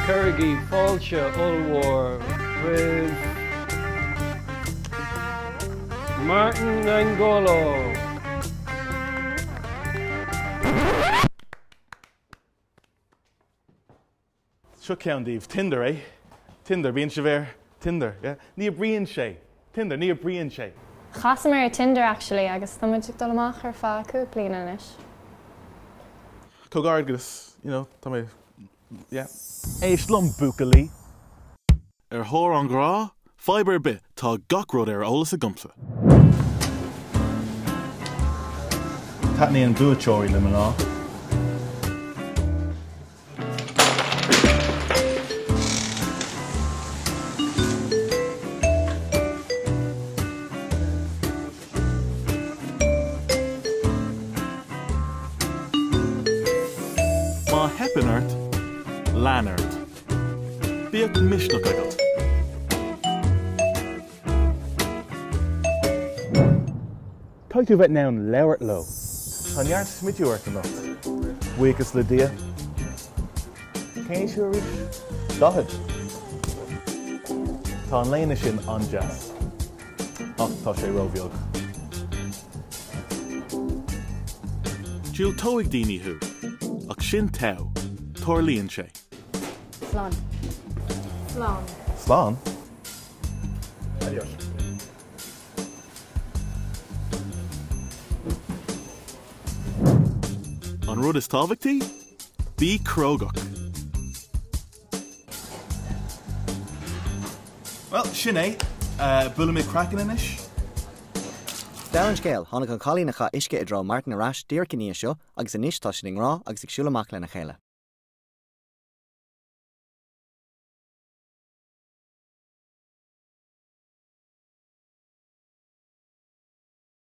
Cuirigí fáilte ollmhór roimh Martin Angolo! Seo ceann daoibh. Tinder, eh? Tinder, bíonn sibh ar Tinder, yeah? Ní oibríonn sé. Tinder, ní oibríonn sé. Chasamar ar Tinder actually agus tá muid ag dul amach ar feadh cúpla bliain anois. Comhghairdeas, you know, tá mé, yeah. Éist liom, buachaillí! Ar thóir an ghrá? Fadhb ar bith, tá gach rud ar eolas agamsa. Taitníonn buaiteoirí le mná. Má theipeann ort, lean ort. Bíodh misneach agat. Caithfidh tú bheith in ann labhairt leo. Tá neart smidiú ort anocht. Buíochas le Dia. Cén aois thú arís? 40. Tá an léine sin an-deas. Ach tá sé róbheag. Diúltóidh daoine thú. Ach sin Tao. Tarlaíonn sé. Slán. Slán. Slán? Adios. An rud is tábhachtaí? Bí crógach. Bhuel, sin é. Buailimid craiceann anois. Dála an scéil, tháinig an cailín a chaith uisce i dtreo Martin ar ais díreach i ndiaidh seo agus anois tá siad i ngrá agus ag siúl amach lena chéile.